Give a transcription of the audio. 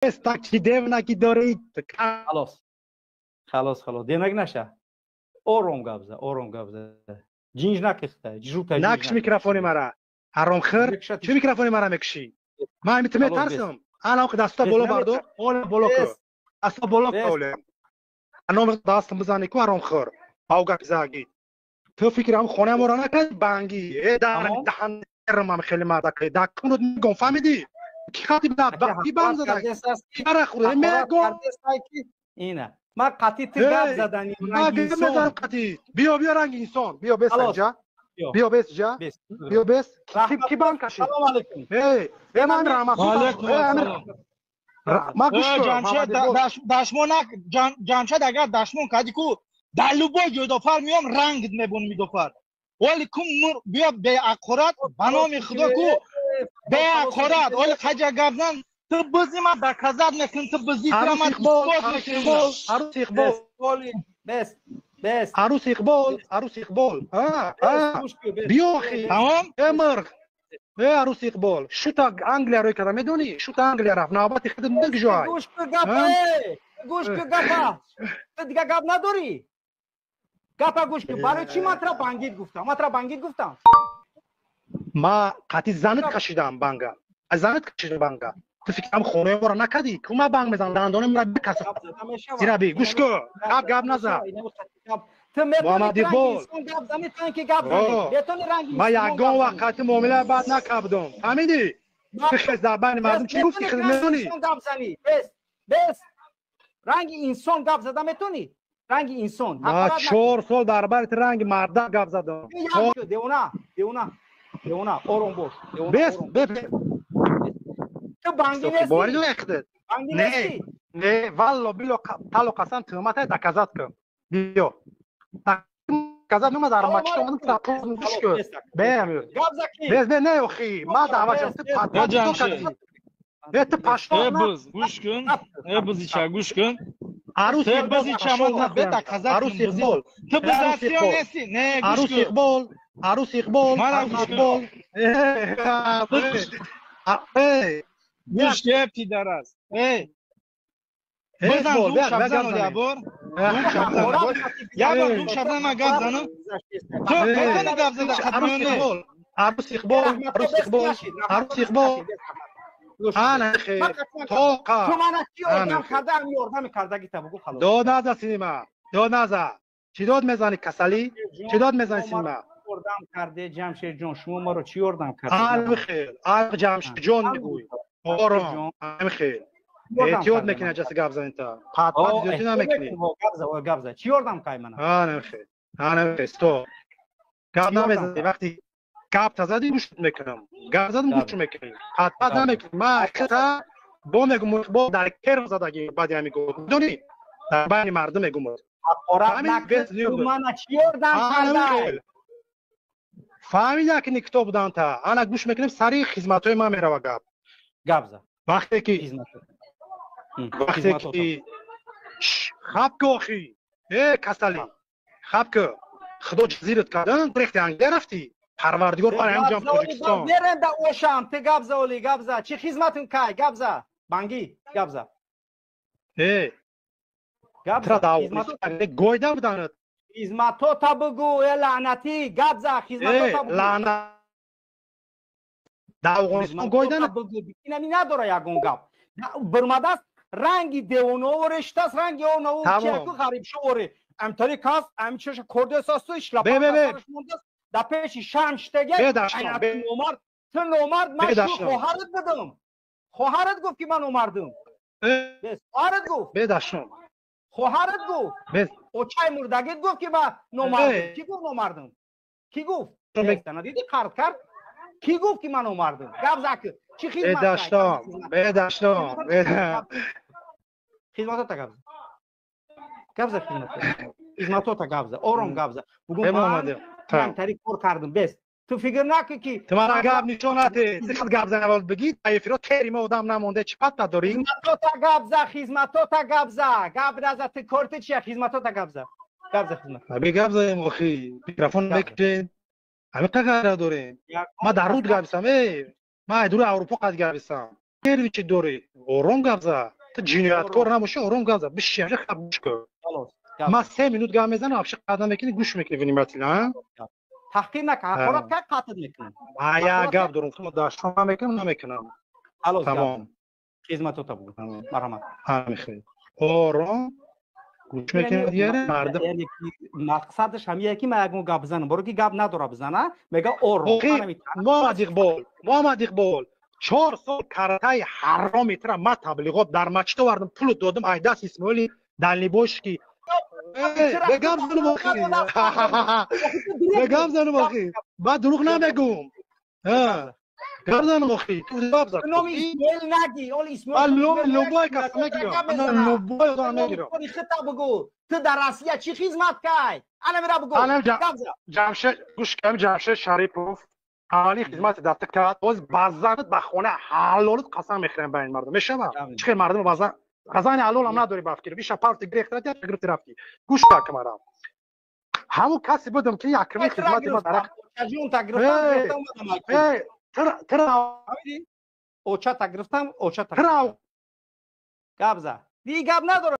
Так чи девнаки дорӣ? Халос, халос, халос, девнак наша. Ором гап за, ором гап за, ҷинж накихта жута. Накш микрофони мара, ҳаромхӯр. Чӣ микрофони мара мекушӣ? Ман ами ту метарсам. Ана даста боло бардор, ола боло ку, даста боло ку, оле аном дастам бизани ку, ҳаромхӯр. Ав гапи заги ту фикрам хонаи моро накарди банги э даҳан хеле мардака дакунут мегом, фаҳмидӣ? Ки хати ки банг зада, ки мара хӯрда мегом. Ина ман қатъи ту гап задани. Мезанам қатъи. Биё, биё, ранги инсон биё, бес инҷа биё, бес ҷа биё, бес. Ки банг кашид? Э, э, ман раҳмат. Дашмон, Ҷамшед, агар дашмон кардӣ ку, дар любой ҷой дофар меём, рангт мебонам дофар. Оли ку биё беақорат, ба номи Худо ку, беақорат. Оли қаҷа гап зан, ту бизи, ман доказать мекунам, ту бизи, тура ман исбот мекунам. Арус Иқбол, бес, бес. Арус Иқбол, Арус Иқбол, биё охи. Тамом. Э мурғ, э Арус Иқбол, шута Англия рӯй карда, медонӣ? Шута Англия рафт, навбати худат мегжоай. Гӯш ку гапа, гӯш ку гапа. Ту дига гап надорӣ? Гапа гӯш ку. Барои чӣ ман тура бангид гуфтам? Ман тура бангид гуфтам? Ма қатъи занат кашидам банга, аз занат кашидам банга. Ту фикрам хонаи моро накардӣ ку? Ма банг мезанам, дандони мара бикаса. Зираби, гӯш ку, гап гап наза. Ту Муҳаммад Иқбол, ма ягон вақт қатъи муомила бад накардам, фаҳмидӣ? Ту хез дар байни мардум чӣ гуфти, хез медонӣ? Бес, ранги инсон гап зада метонӣ? Ранги инсон. Ма 4 сол дар бари ту ранги мардак гап задам. Девона, девона, девона, ором бош. Бес. Ту банги нести. Не, не, валло било тало қасам, туҳмата доказать кун, биё доказать. Нума дар мачит омадам, гӯш кун, бе, бес, бе. Не, охи, ма даъва шудам, ту пат, ту пашто. Э биз, гӯш кун, э бизича, гӯш кун. Арус бизича, ман бе доказать. Арус Иқбол. Ту бизасиё нести, не? Арус Иқбол, Арус Иқбол, Арус Иқбол. Гӯш ке, пидарас, эй, бизан, зур шабзан, ябор ябор, зур шабзан, ман гап занам, ту метони гап зада? Арус Иқбол, Арус Иқбол, Арус Иқбол, Арус Иқбол, ана тоқа. Ту мана чӣ ёрдам карда? Ами ёрдами кардагита бугу, халос. Дод наза, синима, дод наза. Чӣ дод мезани, касалӣ? Чӣ дод мезани, синима? Ёрдам карде, Ҷамшедҷон, шумо маро чӣ ёрдам карде? Алхел ал Ҷамшедҷон мегӯй, ором, амхел эҳтиёт мекунӣ, ҷаси гап занита пат-пат зиёдӣ намекунӣ. Гап за, гап за, чӣ ёрдам кай мана? Анамхел, анамхел, стоп, гап намезанӣ. Вақти гап тазадӣ, гӯш мекунам, гап задам, гӯш мекунӣ, пат-пат намекунӣ. Ма хата бо мегум, бо дар кер задаги баъди ҳами гӯ, медонӣ, дар байни мардум мегум. Мана чӣ ёрдам кардай? Фаҳмида ки никто будан та. Ана гӯш мекунем, сари хизматҳои ман мерава гап. Гап за. Вақте ки хаб ку, охи, э касалӣ, хаб ку. Худо ҷазират кардан, рехти Англия рафтӣ, Парвардигор ҳамҷам Тоҷикистон. Мерем да ошам, ту гап за, оли гап за, чӣ хизматун кай? Гап за, бангӣ, гап за. Э, гап за, гойда буданат. Хизматота бугу, э лаънатӣ, гап за, хизматота бугу. Лаънат, дар Афғонистон гойда. Бугу, инами надора ягон гап бирмадаст, ранги девонаоре штаст, ранги онао чияку ғарибшооре, амтари кас амчаша кордесасту ишлапа да пеши шарм штеге. Номард, ту номард. Ман шу хоҳарат будам, хоҳарат гуфт, ки ман номардам. Хоҳарат гуфт. Бедашном. Хоҳарат гуфт, очай мурдагит гуфт, ки ман номардам. Ки гуфт номардам? Ки гуфт? Диди, қард кард. Ки гуфт, ки ман номардам? Гап заки, чӣ хизмат? Бедаштом, бедаштом. Хизматота гап за, гап за, хизмат, хизматота гап за, ором гап за, бугун ман тари кор кардам. Бес, ту фикр накун, ки ту мара гап нишон наде. Сихат гап зан, аввал бигӣ таифиро тери ма одам намонде. Чӣ патта дорӣ? Хизматота гап за, хизматота гап за, гап наза. Ту корти чия? Хизматота гап за, гап за, хизмат. Аби гап заем, охи, микрофон мекушен, ҳамиқа ғайра дорем. Ма дар руд гаписам, э, ма дури Аврупо қад гаписам. Нерви чи дорӣ? Ором гап за. Ту ҷинояткор набошӣ, ором гап за. Биши, ҳамша хаб гӯш кун. Ман 3 минут гап мезанам, вообще қадам мекунӣ, гӯш мекунӣ внимательно. Таҳқир нака, ҳақорат как қатл мекунам. Ма як гап дорум, дашном намекунам, намекунам. Тамом. Хизматота бугу. Марҳамат. Ҳамин ором гӯш мекунӣ дигар мардум. Мақсадаш ҳамия ки ман ягон гап бизанам, боро ки гап надора бизана, мега ором. Муҳаммад Иқбол, Муҳаммад Иқбол, 4 сол картаи ҳароми тра ма таблиғот дар мачит овардам, пулу додам айдас Исмоили дальнобойщики. Бегам занум охи, бегам занум охи, ман дурӯғ намегум. Гап занум охи, ту гап зад. Номи Исмоил наги, оли Исмоил. Ман любой кас мегирам, любой одам мегирам. Хита бугу, ту дар Россия чӣ хизмат кай? Ана мера бугу. Ҷамшед, гӯш кам, Ҷамшед Шарипов аввалин хизмати дар ту кард. Боз базанат ба хона ҳалолат қасам мехӯрем ба ин мардум мешавад. Чӣ хел мардум базан қазани ҳалолам надорӣ ба фикр биша парти гирехтра гирифти рафти. Гӯш кар, марам ҳамун касе будам ки якумин хизмати ма дар Очата гирифтам, очата гап за, ди гап надорад.